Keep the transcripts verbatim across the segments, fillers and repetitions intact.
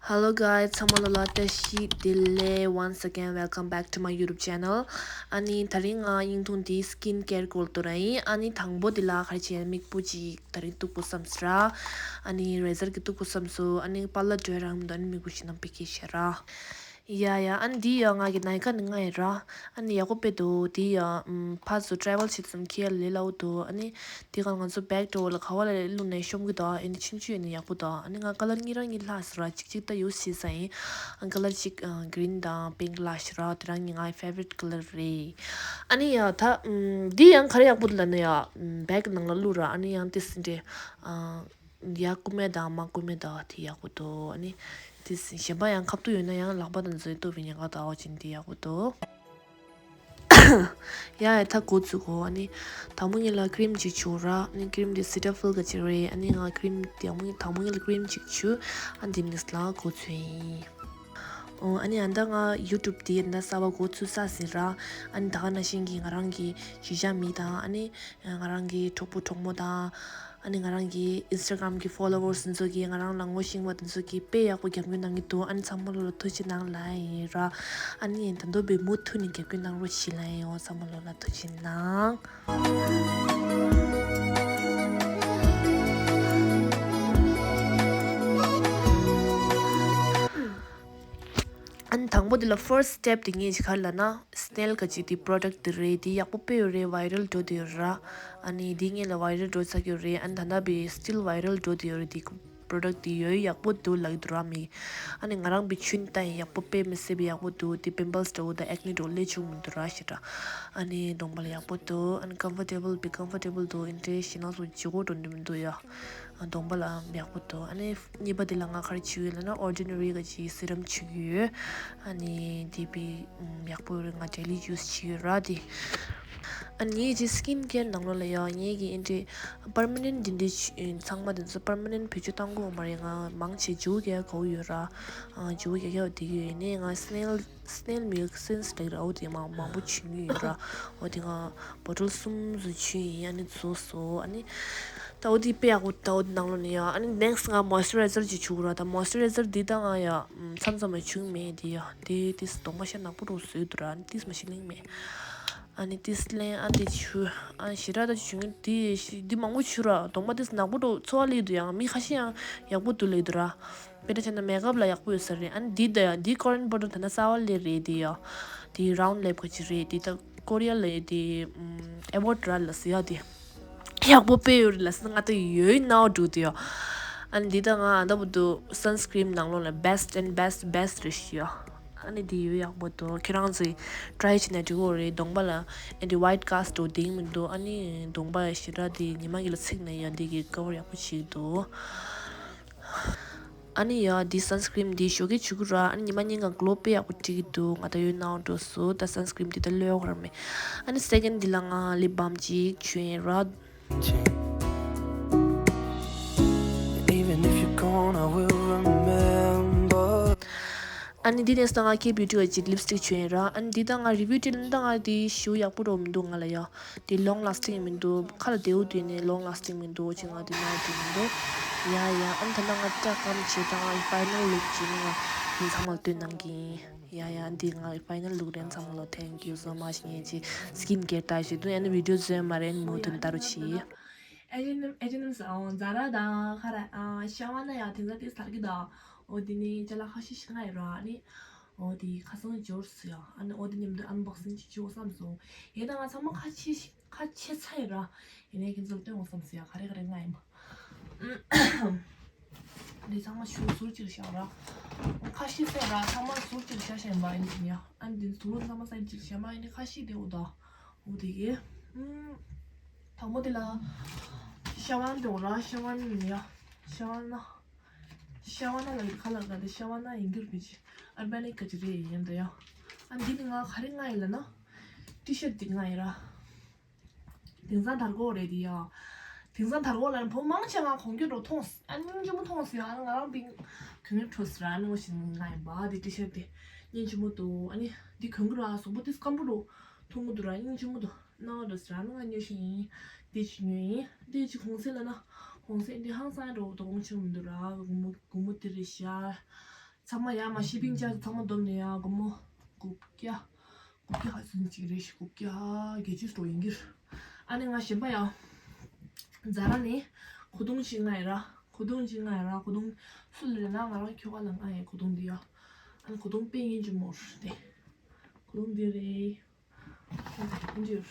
Hello guys, ཚང་མ་ལོ་ལ་བཀྲ་ཤིས་བདེ་ལེགས། Once again, welcome back to my YouTube channel. ཨ་ནི་དེ་རིང་ང་བརྙན་ཐུང་འདི་skin care སྐོར་དུ་ར་ཡིན། ཨ་ནི་དང་པོ་འདི་ལ་ག་རེ་བྱས་མིག་སྤུ་ཅིག་དེ་རིང་གཏུབ་དགོས་བསམ་སོང་ར། ཨ་ནི་རེ་ཟར་གྱིས་གཏུབ་དགོས་བསམ་སོང་། ཨ་ནི་པར་ལར་འགྲོ་རག་མི་འདུག་ཨ་ནི་མིག་སྤུ་ཞིག་ནང་པེ་ཀེ་བྱས་ར། ཡ་ཡ། ཨ་ནི་འདི་ཡ་ང་གི་ནའི་ཀ་ནས་ང་ཡིན་ར། ཨ་ནི་ཡག་པོ་དཔེ་འདུག་འདི་ཡ་ཨམ་ཕར་ཚུར་travel བྱེད་དུས་ཙམ་ཁྱེར་ལས་སླ་པོ་འདུག་ཨ་ནི་འདི་ག་ང་ཚོ་bag་འདྲ་བོ་ལ་ག་བ་ལ་བླུགས་ནས་ཤོང་གི་འདུག་ཨ་ནི་ཆུང་ཆུང་ཡིན་ན་ཡག་པོ་འདུག་ཨ་ནི་ང་ཀ་ལར་གཉིས་རང་གཉིས་ལྷག་སོང་ར། གཅིག་གཅིག་ད་use བྱས་ཚར་ཡིན། ཨ་ཀ་ལར་གཅིག་ཨ་green་དང་pink་ལྷག་ཤག་ར། དེ་རང་གཉིས་ངའི་favourite colour་རེད། ཨ་ནི་ཡ་ད་ཨམ་འདི་ཡང་ག་རེ་ཡག་པོ་འདུག་ལབ་ན་ཡ་ཨམ་bag་ནང་ལ་བླུགས་ར། ཨ་ནི་ཡང་དེ་སྲིད་འདྲེ་ཨ། ཡ་རྐུ་མེད་དང་མ་རྐུ་མེད་དང་དེ་ཡག་པོ་འདུག་ཨ་ནི་དེ་གཞན་པ་ཡང་ཁ་ཐུག་ཡོད་ན་ཡང་ལག་པ་དང་མཛེས་ཏོག་བི་ཉག་ག་དང་འོ་ཅན་དེ་ཡག་པོ་འདུག་ཡ་ཡ་ད་འགོ་ཚུགས་གོ་ཨ་ནི་དང་པོ་ཉིད་ལ་cream་ཅིག་བྱུག་ར། ཨ་ནི་cream་དེ་Cetaphil་ག་ཅིག་རེད། ཨ་ནི་ང་cream་དང་པོ་དང་པོ་ཉིད་ལ་cream་ཅིག་བྱུག་ཨ་འདི་ནས་ལ་འགོ་ཚུགས་ཡིན། ཨོ་ཨ་ནི་ཨ་ད་ང་YouTube་དེ་ཨ་ད་གསར་པ་འགོ་ཚུགས་ས་ཟིན་ར། ཨ་ནི་ད་ག་ནང་བཞིན་གྱི་ང་རང་གི་གཞིས་ཆགས་མི་དང་ཨ་ནི་ང་རང་གི་གྲོགས་པོ་གྲོགས་མོ་དང་། ཨ་ནི་ང་རང་གི་Instagram་གི་followers་འདི་ཚོ་གིས་ང་རང་ལ་ངོ་ཤེས་པ་འདི་ཚོ་གིས་དཔེ་ཡག་པོ་རྒྱབ་སྐྱོར་གནང་གི་འདུག་ཨ་ནི་ཚང་མ་ལོ་ལ་ཐུགས་རྗེ་གནང་ལབ་ཡིན་ར། ཨ་ནི་ད་དུང་དཔེ་མུ་མཐུད་ནས་རྒྱབ་སྐྱོར་གནང་རོགས་ཞེས་ལབ་ཡིན། འོ་ཚང་མ་ལོ་ལ་ཐུགས་རྗེ་གནང་། ཨ་ནི་དང་པོ་འདི་ལ་first step་དེ་ངས་ཅིག་ག་རེ་ལབ་ན། Snail་ག་ཅིག་དེ་product་དེ་རེད། དེ་ཡག་པོ་དཔེ་ཡོད་རེད། viral་འགྲོ་དེ་ཡོད་ར། ཨ་ནི་དེ་ངས་ལ་viral་འགྲོ་ཚར་གྱི་ཡོད་རེད། ཨ་ནི་ད་ལྟ་བའི་still viral་འགྲོ་དེ་ཡོད་རེད། དེ་product་དེ་ཡོད་ཡག་པོ་འདུག་ལབ་ཀྱི་འདུག་ར་མི། ཨ་ནི་ང་རང་བའི་ཆུན་ཏང་ཡག་པོ་དཔེ་མི་སྲིད་པའི་ཡག་པོ་འདུག་དེ་pimples་འདྲ་བོ་དང་acne་འདྲ་བོ་སླེབས་བཅུག་མི་འདུག་ར་ཞེ་དྲག་ཨ་ནི་གདོང་པ་ལ་ཡག་པོ་འདུག་ཨ་ནི་comfortable་བའི་comfortable་འདུག་ཨིན་དྲེ་ཞེ་ན་སོ་ཇི་གོ་འགྲོ་འདུག་མི་འདུག་ཡ། གདོང་པ་ལ་ཡག་པོ་འདུག་ཨ་ནི་གཉིས་པ་དེ་ལ་ང་ག་རེ་བྱུག་ཡོད་ལབ་ན་Ordinary་ག་ཅིག་serum་བྱུག་ཡོད། ཨ་ནི་དེ་བི་ཡག་པོ་རེད། ང་daily use་བྱེད་ཡོད་ར་དེ། ཨ་ནི་ངའི་ཅིག་skin care་ནང་ལོགས་ལ་ཡ་ངའི་གི་ཨིན་དྲེ་permanent་དེ་འདྲའི་ཚང་མ་དེ་ཚོ་permanent་བེད་སྤྱོད་བཏང་གི་ཡོད་མ་རེད། ང་མང་ཆེ་ཇུ་ག་གའུ་ཡོད་ར། ཇུ་ག་གའུ་དེ་གི་ཡོད་ནས་ང་snail snail milk since་ལ་ར་འོ་དེ་མང་མང་པོ་བྱུག་ཡོད་ར། འོ་དེ་ང་bottle་གསུམ་བཟོ་བྱུག་ཡིན། ཨ་ནི་བཟོ་སོ་ཨ་ནི། ད་འོ་དེ་དཔེ་ཡག་པོ་ད་འོ་དེ་ནང་ལོགས་ནས་ཡ། ཨ་ནི་next་ང་moisturizer་ཅིག་བྱུག་ར། ད་moisturizer་འདི་ད་ང་ཡ་མཚམས་མཚམས་ལ་བྱུག་མེད་དེ་ཡ། དེ་དེ་གདོང་པ་ཤ་ནག་པོ་རུ་བཟོས་འདུག་ར། ཨ་ནི་དེ་མ་ཤི་ལིང་མེད། ཨ་ནི་དེ་ལན་ཨ་དེ་བྱུག་ཨ་ཞེ་དྲག་ད་བྱུག་དེ་དེ་མང་པོ་བྱུག་ར། གདོང་པ་དེ་ནག་པོ་རུ་ཚོར་བ་སླེབས་འདུག་ཡ། མི་ཁ་ཤས་ཡང་ཡག་པོ་འདུག་ལབ་འདུག་ར། དཔེར་ན་བྱས་ན་makeup་ལ་ཡག་པོ་ཡོད་ས་རེད། ཨ་ནི་འདི་ད་ཡ་འདི་Korean་བྷོ་ཊལ་ད་ན་གསར་པ་སླེབས་རེད་དེ་ཡ། དེ་Roundlab་ག་ཅིག་རེད། དེ་ད་ཀོ་རི་ཡ་ལ་ཡ་དེ་ཨམ་Aveda་ལ་ཟེར་ཡ་དེ་ཡག་པོ་དཔེ་ཡོད་རེད་ལ་ཟེར་ང་ད་ཡོད་ནའོ་འགྲོ་དེ་ཡ། ཨ་ནི་འདི་ད་ང་ད་བུ་དུ་sunscreen་ནང་ལོགས་ལ་best and best best་རེད་ཤི་ཡ། ཨ་ནི་འདི་ཡོད་ཡག་པོ་འདུག་ཁྱེད་རང་ཚོས་try་བྱས་ན་འགྲིག་གི་རེད། གདོང་པ་ལ་anti white cast་འགྲོ་དེ་མི་འདུག་ཨ་ནི་གདོང་པ་ཞེ་དྲག་དེ་ཉི་མ་གི་ལ་ཚིག་ནས་ཡ་འདི་གི་cover་ཡག་པོ་བྱེད་ཀྱི་འདུག་ཨ་ནི་ཡ་འདི་sunscreen་འདི་ཞོགས་ཀས་བྱུག་གི་ར། ཨ་ནི་ཉི་མ་ཉིན་གང་glow་དཔེ་ཡག་པོ་སྤྲད་ཀྱི་འདུག་ང་ད་ཡོད་ནའོ་འགྲོ་སོ། ད་sunscreen་འདི་ད་ལོས་ཡོད་ར་མེད། ཨ་ནི་second་འདི་ལ་ང་lip balm་ཅིག་བྱུག་ཡིན་ར། Even if you're gone, I will remember. ཨ་ནི་འདི་ནས་ད་ང་Kay་Beauty་ག་ཅིག་lipstick་བྱུག་ཡིན་ར། ཨ་ནི་འདི་ད་ང་review་སྤྲད་ལན་ད་ང་འདི་ཞུ་ཡག་པོ་རོ་མི་འདུག་ང་ལ་ཡ། དེ་long lasting་མི་འདུག་ཁ་ལ་བདེ་བོ་དེ་ནས་long lasting་མི་འདུག་ཅེས་ང་དེ་ནང་དུ་མི་འདུག་ཡ་ཡ། ཨ་ནི་ད་ལྟ་ང་སྐྲ་སྐམ་བྱས་ད་ང་final look་ཅིག་ནི་ང་དེ་ཚང་མ་ལ་སྟོན་གནང་གི་ཡིན། ཡ་ཡ། འདི་ང་final look་རེད། ཚང་མ་ལ་thank you so much། ངས་ཅི་skin care་ལྟ་ཞིག་འདུག་ཨ་ནི་video་བཟོས་མ་རེད། མུ་མཐུད་ལྟ་རོགས་གྱིས། H&M H&M་ཟ་འོང་ཛ་ར་དང་ཁ་ར་ཨ་ཤ་བ་ན་ཡ་དེ་ཚ་དེ་སར་གི་ད་འོ་དེ་ནི་ཅ་ལག་ཁ་ཤས་ཤིག་ང་ཡོད་ར་ཨ་ནི། འོ་དེ་ཁ་སང་འབྱོར་སོང་ཡ། ཨ་ནི་འོ་དེ་མཉམ་དུ་unboxing་ཅིག་བྱེད་དགོས་བསམ་སོང་། ཡིན་ད་ང་ཚང་མ་ཁ་ཕྱེ་ཤི་ཁ་ཕྱེ་ཚར་ཡིན་ར། ཡིན་ནའི་ཁྱེད་ཚོ་ལ་སྟོན་དགོས་བསམ་སོང་ཡ། ག་རེ་ག་རེ་ང་ཡིན་པ། འདི་ཚང་མ་ཞུ་ཟུར་གཅིག་བཞག་ར། ཁ་ཤས་ཟེར་ར་ཚང་མ་ཟུར་གཅིག་བཞག་བཞག་ཡིན་པ་ཡིན་ཟིན་ཡ། ཨ་ནི་འདི་ཟུར་ཚང་མ་ས་གཅིག་བཞག་མ་ཡིན་ནི་ཁ་ཤས་དེ་འོ་ད། འོ་དེ་གི། ཨུམ། དང་པོ་དེ་ལ། ཤ་བན་དེ་འོ་ར་ཤ་བན་ཡིན་ཡ། ཤ་བན་ན། ཤ་བ་ན་ལ་ཡི་ཁ་ལ་ག་དེ་ཤ་བ་ན་ཡིན་གྱུར་མི་ཅི། ཨར་བ་ནིག་ག་ཅི་རེད་ཡིན་ད་ཡ། ཨ་འདི་ནི་ང་ག་རེ་ང་ཡིན་ལ་ན། ཏི་ཤར་ཊི་འདི་ང་ཡིན་ར། དེང་སང་དར་གོ་རེད་དེ་ཡ། དེང་སང་དར་གོ་ལ་ནི་བོ་མང་ཆེ་ང་གོང་གྱོད་འགྲོ་མཐོང་སི་ཨ་ནི་སྙིང་རྗེ་མོ་མཐོང་སི་ཡ། ཨ་ནི་ང་རང་པིང་གྱོད་ངན་འཕྲོ་སི་ར། ཨ་ནི་ངོ་ཤེས་ང་ཡིན་པ་དེ་ཏི་ཤར་ཊི་དེ་སྙིང་རྗེ་མོ་འདུག་ཨ་ནི་འདི་གྱོན་གི་ར་གཟུགས་པོ་དེ་སྐམ་པོ་འགྲོ་མཐོང་གི་འདུག་ར་སྙིང་རྗེ་མོ་འདུག་ནང་དུ་ཟ་ནང་ཉོ་ཤིང་ཡིན། དེ་ཅི་ཉོས་ཡིན། དེ་ཅི་གོང་ཚད་ལ་ན་གོང་ཚད་འདི་ཧང་སང་འགྲོ་དོ་གོང་ཆུང་མི་འདུག་ར། གུང་མོ་གུང་མོ་དེ་རེད་ཤག་ཚང་མ་ཡར་མར་ཤི་པིང་ཆར་ཚང་མ་བསྡོམས་ནས་ཡ་སྒོར་མོ་དགུ་བརྒྱ། དགུ་བརྒྱ་ཧ་ཟིན་ཅིག་རེད་ཤག་དགུ་བརྒྱ་བརྒྱད་ཅུ་འགྲོ་ཡིན་གྱི་རེད། ཨ་ནི་ང་གཞན་པ་ཡ། ཛ་ར་ནས་གོས་ཐུང་ཅིག་མངགས་ཡིན་ར། གོས་ཐུང་ཅིག་མངགས་ཡིན་ར། གོས་ཐུང་སུ་ལ་རེད་ན་ང་རང་ཁྱོ་ག་ལ་མངགས་ཡིན། གོས་ཐུང་འདི་ཡ། ཨ་ནི་གོས་ཐུང་དཔེ་སྙིང་རྗེ་མོ་རེད་དེ། གོས་ཐུང་འདི་རེད། འདི་རེད།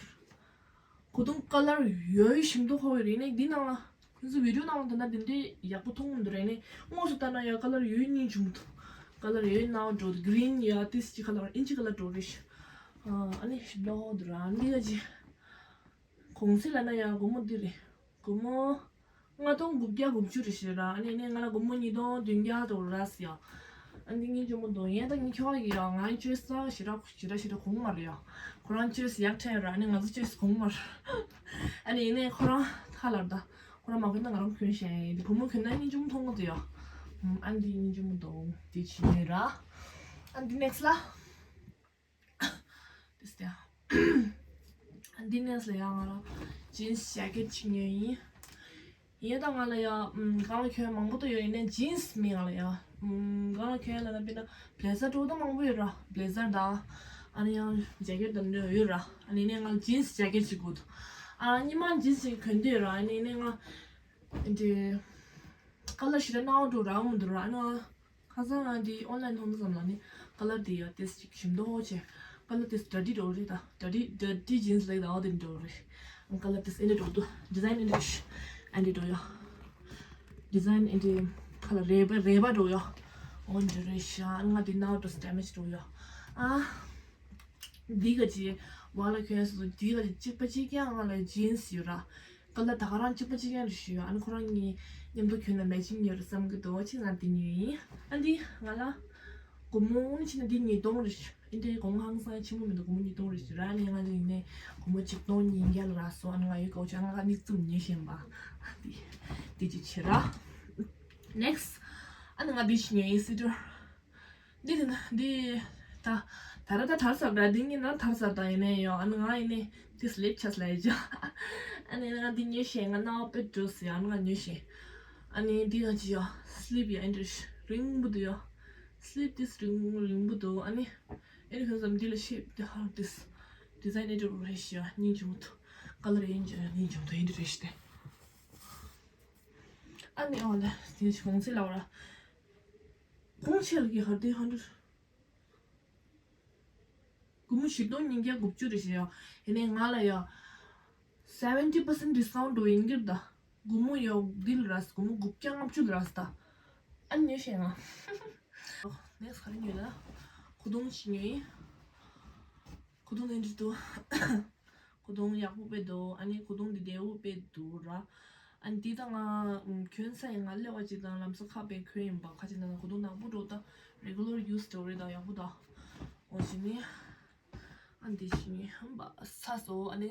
གོས་ཐུང་ཀ་ལར་ཡོད་ཞིམ་མདོག་ཁ་པོ་རེད་ནས། འདི་ནང་ལ་ཁོང་ཚོ་བི་ཌིའོ་ནང་ལ་དེ་འདྲ་དེ་འདྲའི་ཡག་པོ་མཐོང་གི་མི་འདུག་རེད་ནས། དངོས་སུ་ལྟ་ན་ཡ་ཀ་ལར་ཡོད་སྙིང་རྗེ་མོ་འདུག་ཀ་ལར་ཡོད་ནའོ་འགྲོ་གི་རིན་ཡ་ཏིས་ཅི་ཁ་ལར་ཨིན་ཅི་ཁ་ལར་འགྲོ་རེད་ཤག་ཨ་ནི་ཞིམ་མདོག་འདུག་ར། འདི་ཡ་ཅི་གོང་ཚད་ལ་ན་ཡ་སྒོར་མོ་འདི་རེད། སྒོར་མོ་ལྔ་སྟོང་དགུ་བརྒྱ་དགུ་བཅུ་རེད་ཤག་ར། ཨ་ནི་ནས་ང་ལ་སྒོར་མོ་ཉིས་སྟོང་བདུན་བརྒྱ་དང་ར་སི་ཡ། ཨ་འདི་སྙིང་རྗེ་མོ་འདུག་ཡིན་ད་ངའི་ཁྱོ་ག་གི་ཡ་ང་ཅོའི་སི་ད་ཞེ་དྲག་ཞེ་དྲག་ཞེ་དྲག་གོང་མ་རེད་ཡ། ཁོ་རང་ཅོའི་སི་ཡག་ཕྲན་ར། ཨ་ནི་ང་ཚོ་ཅོའི་སི་གོང་མ་རེད། ཨ་ནི་ཡིན་ནས་ཁོ་རང་ཁ་ལར་ད་ཁོ་རང་མ་གོན་ན་ང་རང་གོན་ཤེས་ཡིན། འདི་བུ་མོ་གོན་ན་སྙིང་རྗེ་མོ་མཐོང་གི་འདུག་ཡ། ཨ་འདི་སྙིང་རྗེ་མོ་འདུག་འདི་ཅི་ནས་ར། ཨ་འདི་ནེག་སི་ལ། འདི་ནས་ལ་ཡང་ང་ལ་ཇིན་སི་ཇེ་ཀེཊ་ཅིག་ཉོས་ཡིན། ཡིན་ད་ང་ལ་ཡང་གང་ལ་གྱོན་མང་པོ་ད་ཡོད། ཡིན་ནའི་ཇིན་སི་མིན་ང་ལ་ཡང་གང་ལ་གྱོན་ལ་ན་དཔེར་ན་བི་ལེ་ཛར་འདྲ་པོ་ད་མང་པོ་ཡོད་ར། བི་ལེ་ཛར་ད་ཨ་ནི་ཡང་ཇེ་ཀེཊ་ད་འདྲ་ཡོད་ར། ཨ་ནི་ནས་ང་ལ་ཇིན་སི་ཇེ་ཀེཊ་ཅིག་དགོས་འདུག་ཨ་སྔོན་མ་ཇིན་སི་ཅིག་གོན་དུས་ར། ཨ་ནི་ནས་ང་འདི་ཀ་ལར་ཞེ་དྲག་ནའོ་འགྲོ་རག་མི་འདུག་ར། ཨ་ནི་ཁ་སང་ང་འདི་ཨོན་ལའིན་མཐོང་དུས་ཙམ་ལ་ནི་ཀ་ལར་འདི་ཡ་ཏིས་ཅིག་ཞིམ་མདོག་ཆེ། ཀ་ལར་ཏིས་ཌར་ཏི་འདྲ་པོ་རེད་ད། ཌར་ཏི་ཌར་ཏི་ཇིན་སི་ལེགས་ད་འོ་དེ་འདྲ་པོ་རེད། ཀ་ལར་ཏིས་ཨེ་འདྲ་འདྲ་པོ་འདུག་ཌི་ཛའིན་ཨེ་འདྲ་ཞིག་ཨེ་འདྲ་འདྲ་པོ་ཡ། ཌི་ཛའིན་ཨེ་འདྲ་ཁ་ལ་རལ་པ་རལ་པ་འདྲ་པོ་ཡ། འོ་འདྲ་རེད་ཤག་ཨ་ང་འདི་ནའོ་ཏིས་ཌེ་མེཇ་འདྲ་པོ་ཡ། ཨ་འདི་ག་ཅི་བ་ལ་གྱོན་སོང་། འདི་ག་ཅི་གཅིག་པ་གཅིག་རྐྱང་ང་ལ་ཇིན་སི་ཡོད་ར། ཀ་ལར་ད་ག་རང་གཅིག་པ་གཅིག་རྐྱང་རེད་ཤག་ཨ་ནི་ཁོ་རང་གཉིས་མཉམ་དུ་གྱོན་ན་མེ་ཅིང་ཡོད་རེད་བསམ་གྱི་འདུག་ཅི་ང་འདི་ཉོས་ཡིན། ཨ་འདི་ང་ལ་སྒོར་མོ་ཨ་ནི་ཕྱིན་ན་འདི་ཉིས་སྟོང་རེད་ཤག་ཨ་འདི་སྒོར་མོ་ཧང་སང་ཆེན་པོ་མི་འདུག་སྒོར་མོ་ཉིས་སྟོང་རེད་ཤག་ར། ཨ་ནི་ང་ལ་ཡིན་ནའི་སྒོར་མོ་གཅིག་སྟོང་ཉིས་བརྒྱ་ལ་རག་སོང་། ཨ་ནི་ང་ཡོད་གོ་ཅག་ང་ག་ནིག་ཙམ་ཉོས་ཤེས་པ། འདི་འདི་ཅིག་བྱེད་ར། ནེག་སི་ཨ་ནི་ང་འདི་ཞིག་ཉོས་ཡིན། སི་ཊར། འདི་དེ་ན་འདི་ད་ད་ར་ད་དར་ཟབ་ར། འདི་ངའི་ནང་དར་ཟབ་ད་ཡིན་ནའི་ཡོ། ཨ་ནི་ང་ཡིན་ནའི་འདི་སི་ལེབ་ཆས་ལ་ཡི་ཅག་ཨ་ནི་ང་འདི་ཉོས་ཤེས། ང་ནའོ་པེ་འགྲོ་སི་ཨ་ནི་ང་ཉོས་ཤེས། ཨ་ནི་འདི་ང་ཅི་ཡོ་སི་ལིབ་ཡ་ཨེ་འདྲ་རིང་པོ་འདུག་ཡོ། སི་ལིབ་འདི་རིང་རིང་པོ་འདུག་ཨ་ནི་ཨེ་ནི་ཁོང་ཚོ་འདི་ལ་ཤེབ་འདི་ཧར་འདི་ཌི་ཛའིན་ཨེ་འདྲ་རེད་ཤག་སྙིང་རྗེ་མོ་འདུག་ཀ་ལར་ཡིན་ཅི་སྙིང་རྗེ་མོ་འདུག་ཨེ་འདྲ་རེད་ཤག་སྟེ། ཨ་ནི་ཨོ་ལ་དེ་གོང་ཚད་ལ་བ་ར། གོང་ཆེ་ལ་གི་ཧར་དེ་ཧན་ཌེ་རེད། སྒོར་མོ་བཞི་སྟོང་ཉིས་བརྒྱ་དགུ་བཅུ་རེད་ཤག་ཡ། ཡིན་ནའི་ང་ལ་ཡ་སེ་ཝེན་ཊི་པར་སེན་ཊི་ཌི་སི་ཀའུན་ཊི་འགྲོ་ཡིན་གྱི་རེད་ད། སྒོར་མོ་ཡ་འདི་ལ་རག་སོང་། སྒོར་མོ་དགུ་བརྒྱ་ལྔ་བཅུ་ལ་རག་སོང་ད། ཨ་ནི་ཉོས་ཤེས་ང་། ནེག་སི་ག་རེ་ཉོས་ལ། གོས་ཐུང་ཞིག་ཉོས་ཡིན། གོས་ཐུང་ལེན་འདྲི་འདུག་གོས་ཐུང་ཡག་པོ་དཔེ་འདུག་ཨ་ནི་གོས་ཐུང་འདི་བདེ་པོ་དཔེ་འདུག་ར། ཨ་ནི་འདི་ད་ང་གྱོན་ས་ཡིན། ང་སླེབས་པ་ཅིག་དང་ལམ་སང་ཁ་པའི་གྱོན་ཡིན་པ། ཁ་ཅིག་ན་ན་གོས་ཐུང་ནག་པོ་འདྲ་པོ་ད་རེ་གུ་ལར་ཡུ་སི་འདྲ་པོ་རེད་ད། ཡག་པོ་ད། འོ་ཅི་ནི་ཨ་འདི་ཅི་ནི་ཧམ་པ་ས་སོ་ཨ་ནི།